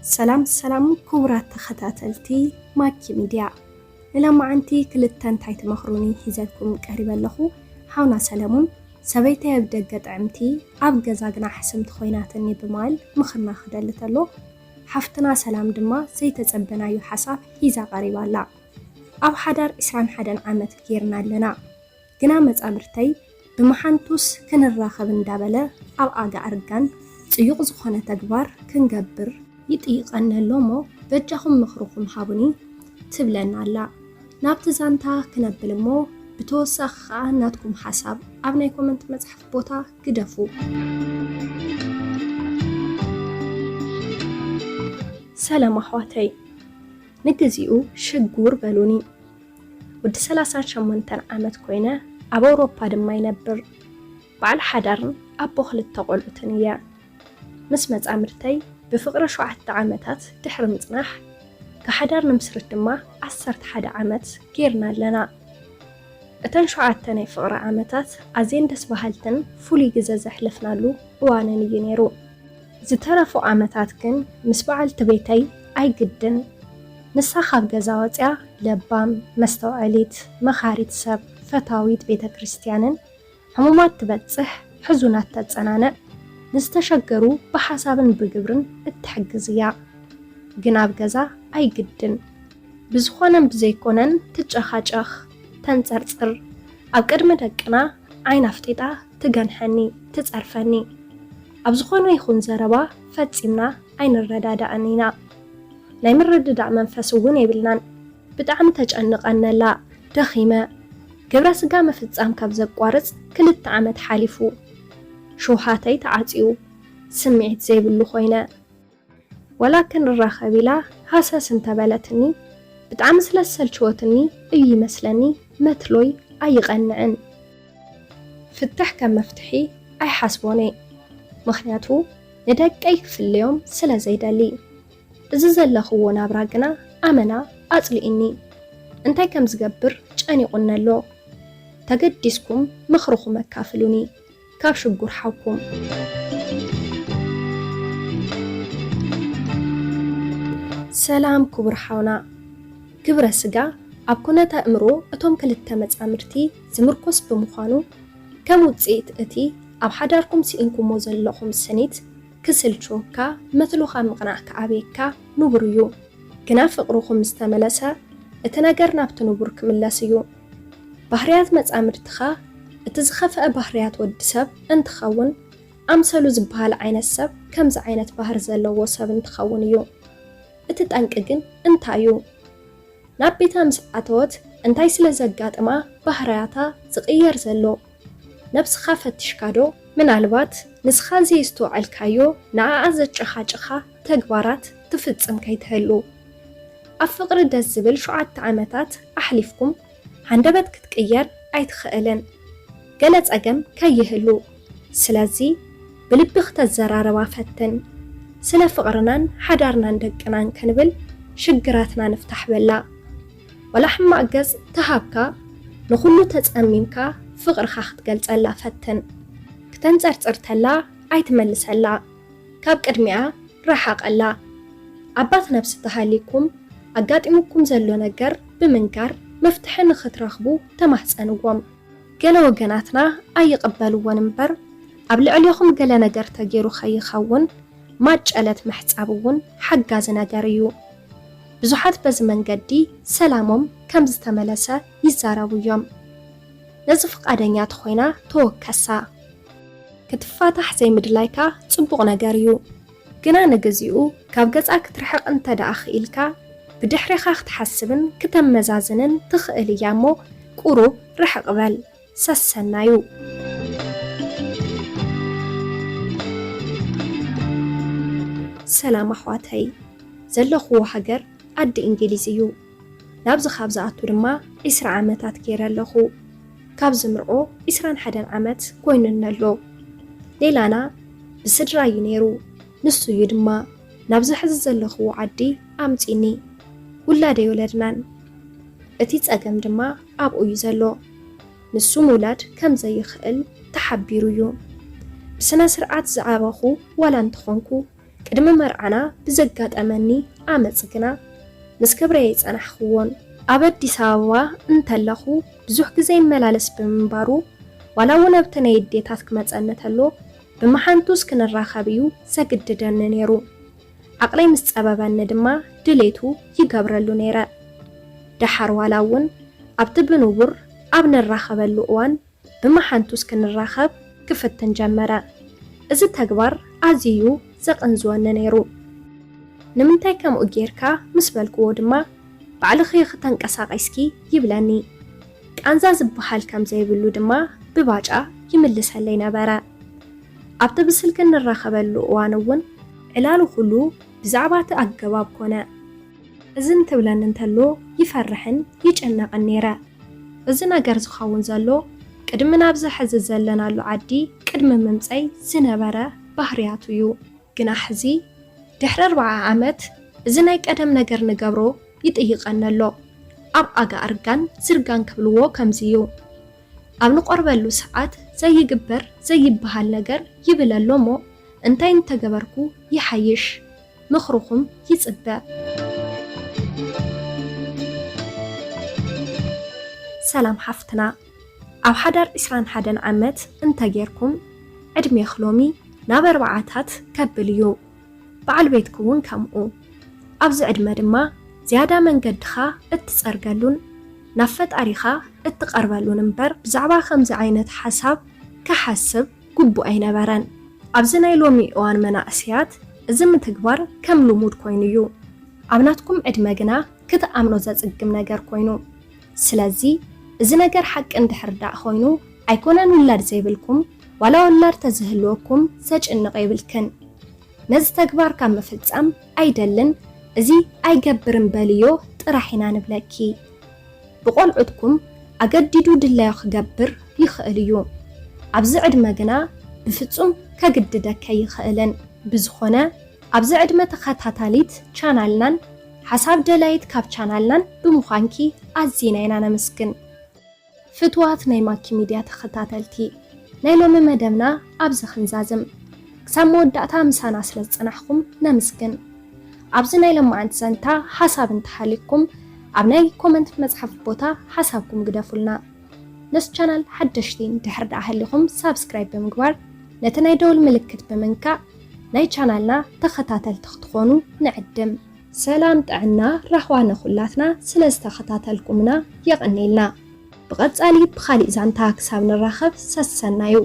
ሰላም ሰላም ክቡራት ተኸታተልቲ ማኪ ሚድያ፣ ንሎማዓንቲ ክልተ እንታይ ትመኽሩኒ ሒዘልኩም ቀሪበ ኣለኹ። ሓውና ሰለሙን፣ ሰበይተይ ኣብ ደገ ጥዕምቲ፣ ኣብ ገዛ ግና ሕስምቲ ኮይናትኒ ብምባል ምኽርና ክደሊ ተሎ፣ ሓፍትና ሰላም ድማ ዘይተጸበናዮ ሓሳብ ሒዛ ቀሪባ ኣላ። ኣብ ሓዳር ዕስራን ሓደን ዓመት ጌርና ኣለና። ግና መጻምድተይ ብመሓንቱስ ክንራኸብ እንዳበለ ኣብ ኣጋ እርጋን ጽዩቕ ዝኾነ ተግባር ክንገብር ይጥይቐኒ ኣሎ እሞ በጃኹም ምኽርኹም ሃቡኒ ትብለና ኣላ። ናብቲ ዛንታ ክነብል እሞ ብተወሳኺ ኸኣ ናትኩም ሓሳብ ኣብ ናይ ኮመንት መጽሓፍ ቦታ ግደፉ። ሰላም ኣሕዋተይ፣ ንግዚኡ ሽጉር በሉኒ። ወዲ ሰላሳን ሸሞንተን ዓመት ኮይነ፣ ኣብ ኣውሮፓ ድማ ይነብር። በዓል ሓዳርን ኣቦ ክልተ ቆልዑትን እየ። ምስ መጻምድተይ ብፍቕሪ ሸውዓተ ዓመታት ድሕሪ ምጽናሕ፣ ካብ ሓዳር ንምስርት ድማ ዓሰርተ ሓደ ዓመት ጌርና ኣለና። እተን ሸውዓተ ናይ ፍቕሪ ዓመታት ኣዝየን ደስ በሃልትን ፍሉይ ግዘ ዘሕለፍናሉ እዋንን እዩ ነይሩ። ዝተረፉ ዓመታት ግን ምስ በዓልቲ ቤተይ ኣይግድን። ንሳ ካብ ገዛ ወጺኣ ለባም፣ መስተውዐሊት፣ መኻሪት ሰብ፣ ፈታዊት ቤተ ክርስትያንን ሕሙማት ትበጽሕ፣ ሕዙናት ተጸናንዕ፣ ንዝተሸገሩ ብሓሳብን ብግብርን እትሕግዝ እያ። ግን ኣብ ገዛ ኣይግድን። ብዝኾነን ብዘይኮነን ትጨኻጨኽ፣ ተንጸርጽር። ኣብ ቅድሚ ደቅና ዓይና ኣፍጢጣ ትገንሐኒ፣ ትጸርፈኒ። ኣብ ዝኾነ ይኹን ዘረባ ፈጺምና ኣይንረዳዳእን ኢና። ናይ ምርድዳእ መንፈስ እውን የብልናን። ብጣዕሚ ተጨንቐኒ ኣላ፣ ደኺመ። ግብረ ስጋ ምፍጻም ካብ ዘቋርጽ ክልተ ዓመት ሓሊፉ። ሽውሃተይ ተዓጽዩ፣ ስምዒት ዘይብሉ ኮይነ። ዋላ ክንራኸብ ኢላ ሃሰስ እንተበለትኒ፣ ብጣዕሚ ስለ ዝሰልችወትኒ እዩ ይመስለኒ መትሎይ ኣይቐንዕን። ፍትሕ ከም መፍትሒ ኣይሓስቦን እየ፣ ምኽንያቱ ንደቀይ ክፍለዮም ስለ ዘይደሊ። እዚ ዘለኽዎ ናብራ ግና ኣመና ኣጽሊኡኒ። እንታይ ከም ዝገብር ጨኒቑኒ ኣሎ። ተገዲስኩም ምኽርኹም ኣካፍሉኒ። ካብ ሽጉር ሓውኩም። ሰላም ክቡር ሓውና። ግብረ ስጋ ኣብ ኩነት ኣእምሮ እቶም ክልተ መጻምድቲ ዝምርኮስ ብምዃኑ፣ ከም ውጽኢት እቲ ኣብ ሓዳርኩም ስኢንኩሞ ዘለኹም ስኒት ክስልችወካ፣ መትሎኻ ምቕናዕ ክኣብየካ ንቡር እዩ። ግና ፍቕርኹም ምስ ተመለሰ፣ እቲ ነገር ናብቲ ንቡር ክምለስ እዩ። ባህርያት መጻምድትኻ እቲ ዝኸፍአ ባህርያት ወዲ ሰብ እንትኸውን፣ ኣምሰሉ ዝበሃል ዓይነት ሰብ ከምዚ ዓይነት ባህሪ ዘለዎ ሰብ እንትኸውን እዩ። እቲ ጠንቂ ግን እንታይ እዩ? ናብ ቤታ ምስ ኣተወት እንታይ ስለ ዘጋጥማ ባህርያታ ዝቕየር ዘሎ? ነብስኻ ፈቲሽካ ዶ? ምናልባት ንስኻ ዘየስተውዐልካዮ ንኣኣ ዘጨኻጭኻ ተግባራት ትፍጽም ከይትህሉ። ኣብ ፍቕሪ ደስ ዝብል ሸውዓተ ዓመታት ኣሕሊፍኩም፣ ሃንደበት ክትቅየር ኣይትኽእልን። ገለ ጸገም ከይህሉ። ስለዚ ብልቢ ክተዘራረባ ፈትን። ስለ ፍቕርናን ሓዳርናን ደቅናን ክንብል ሽግራትና ንፍታሕ በላ። ዋላ ሕማቕ ገጽ ተሃብካ፣ ንኹሉ ተጸሚምካ ፍቕርኻ ክትገልጸላ ፈትን። ክተንጸርጽር ተላ ኣይትመልሰላ። ካብ ቅድሚኣ ርሓቐላ። ኣባት ነብሲ ተሃሊኩም፣ ኣጋጢሙኩም ዘሎ ነገር ብምንጋር መፍትሒ ንኽትረኽቡ ተማህጸንዎም። ገለ ወገናትና ኣይቕበልዎን እምበር፣ ኣብ ልዕሌኹም ገለ ነገር ተገይሩ ከይኸውን ማጨለት ምሕጻብ እውን ሓጋዚ ነገር እዩ። ብዙሓት በዚ መንገዲ ሰላሞም ከም ዝተመለሰ ይዛረቡ እዮም። ነዚ ፍቓደኛ ተኾይና ተወከሳ። ክትፋታሕ ዘይምድላይካ ጽቡቕ ነገር እዩ። ግና ንግዚኡ ካብ ገጻ ክትርሕቕ እንተ ደኣ ክኢልካ፣ ብድሕሬኻ ክትሓስብን ክተመዛዝንን ትኽእል እያ እሞ፣ ቁሩብ ርሕቕ በል። ሰሰናዩ። ሰላም ኣሕዋተይ፣ ዘለኹዎ ሃገር ዓዲ እንግሊዝ እዩ። ናብዚ ካብ ዝኣቱ ድማ ዒስራ ዓመታት ገይረ ኣለኹ። ካብ ዝምርዖ ዒስራን ሓደን ዓመት ኮይኑኒ ኣሎ። ሌላና ብስድራ እዩ ነይሩ። ንሱ እዩ ድማ ናብዚ ሕዚ ዘለኹዎ ዓዲ ኣምጺኒ። ውላደይ ወለድናን። እቲ ጸገም ድማ ኣብኡ እዩ ዘሎ። ንሱ ምውላድ ከም ዘይኽእል ተሓቢሩ እዩ። ብስነ ስርዓት ዝዓበኹ ዋላ እንተኾንኩ፣ ቅድሚ መርዓና ብዘጋጠመኒ ዓመጽ ግና ምስ ክብረይ ኣይጸናሕክዎን። ኣብ ኣዲስ ኣበባ እንተለኹ ብዙሕ ግዜ ይመላለስ ብምንባሩ፣ ዋላ እውን ኣብቲ ናይ ኣዴታት ክመጸኒ ተሎ፣ ብመሓንቱስ ክንራኸብ እዩ ዘግድደኒ ነይሩ። ዓቕለይ ምስ ጸበበኒ ድማ ድሌቱ ይገብረሉ ነይረ። ደሓር ዋላ እውን ኣብቲ ብንቡር ኣብ ንራኸበሉ እዋን ብመሓንቱስ ክንራኸብ ክፍትን ጀመረ። እዚ ተግባር ኣዝዩ ዘቐንዝወኒ ነይሩ። "ንምንታይ ከምኡ ጌርካ?" ምስ በልክዎ ድማ፣ "ባዕልኺ ኢኺ ተንቀሳቒስኪ" ይብለኒ። ቃንዛ ዝበሃል ከም ዘይብሉ ድማ ብባጫ ይምልሰለይ ነበረ። ኣብቲ ብስልኪ እንራኸበሉ እዋን እውን ዕላሉ ኩሉ ብዛዕባ እቲ ኣገባብ ኮነ። እዚ እንትብለኒ እንተሎ ይፈርሕን ይጭነቕን ነይረ። እዚ ነገር ዝኸውን ዘሎ ቅድሚ ናብዚ ሕዚ ዘለናሉ ዓዲ ቅድሚ ምምጸይ ዝነበረ ባህርያቱ እዩ። ግና ሕዚ ድሕሪ ኣርብዓ ዓመት እዚ ናይ ቀደም ነገር ንገብሮ ይጥይቐኒ ኣሎ። ኣብ ኣጋ እርጋን ዝርጋን ክብልዎ ከምዚ እዩ። ኣብ ንቆርበሉ ሰዓት ዘይግበር ዘይበሃል ነገር ይብል ኣሎ እሞ እንታይ እንተገበርኩ ይሓይሽ? ምኽርኹም ይጽበ። ሰላም ሓፍትና፣ ኣብ ሓዳር ዕስራን ሓደን ዓመት እንተጌርኩም ዕድሜኺ ሎሚ ናብ ኣርባዓታት ከብል እዩ። በዓል ቤትኪ እውን ከምኡ። ኣብዚ ዕድመ ድማ ዝያዳ መንገድኻ እትጸርገሉን ናብ ፈጣሪኻ እትቐርበሉን እምበር ብዛዕባ ከምዚ ዓይነት ሓሳብ ክሓስብ ግቡእ ኣይነበረን። ኣብዚ ናይ ሎሚ እዋን መናእሰያት እዚ ምትግባር ከም ልሙድ ኮይኑ እዩ። ኣብ ናትኩም ዕድመ ግና ክትኣምኖ ዘጽግም ነገር ኮይኑ። ስለዚ እዚ ነገር ሓቂ እንድሕር ደኣ ኮይኑ ኣይኮነን ውላድ ዘይብልኩም ዋላ ወላድ ተዝህልወኩም ዘጭንቕ የብልክን። ነዚ ተግባር ካብ ምፍጻም ኣይደልን፣ እዚ ኣይገብርን በልዮ ጥራሕ ኢና ንብለኪ። ብቆልዑትኩም ኣገዲዱ ድላዩ ክገብር ይኽእል እዩ። ኣብዚ ዕድመ ግና ብፍጹም ከግድደኪ ኣይኽእልን። ብዝኾነ ኣብዚ ዕድመ ተኸታታሊት ቻናልናን ሓሳብ ደላይት ካብ ቻናልናን ብምዃንኪ ኣዚና ኢና ነመስግን። ፍትዋት ናይ ማኪ ሚድያ ተኸታተልቲ፣ ናይ ሎሚ መደብና ኣብዚ ክንዛዝም። ክሳብ መወዳእታ ምሳና ስለ ዝጸናሕኩም ነመስግን። ኣብዚ ናይ ሎማዓንቲ ዘንታ ሓሳብ እንተሃልዩኩም ኣብ ናይ ኮመንት መጽሓፍ ቦታ ሓሳብኩም ግደፉልና። ነዚ ቻናል ሓደሽቲ እንድሕር ደኣ ሃሊኹም ሳብስክራይብ ብምግባር ነቲ ናይ ደውል ምልክት ብምንካእ ናይ ቻናልና ተኸታተልቲ ክትኾኑ ንዕድም። ሰላም ጥዕና ራህዋ ንኹላትና ስለ ዝተኸታተልኩምና የቐንየልና። ብቐጻሊ ብኻሊእ ዛንታ ክሳብ ንራኸብ ሰሰናዩ።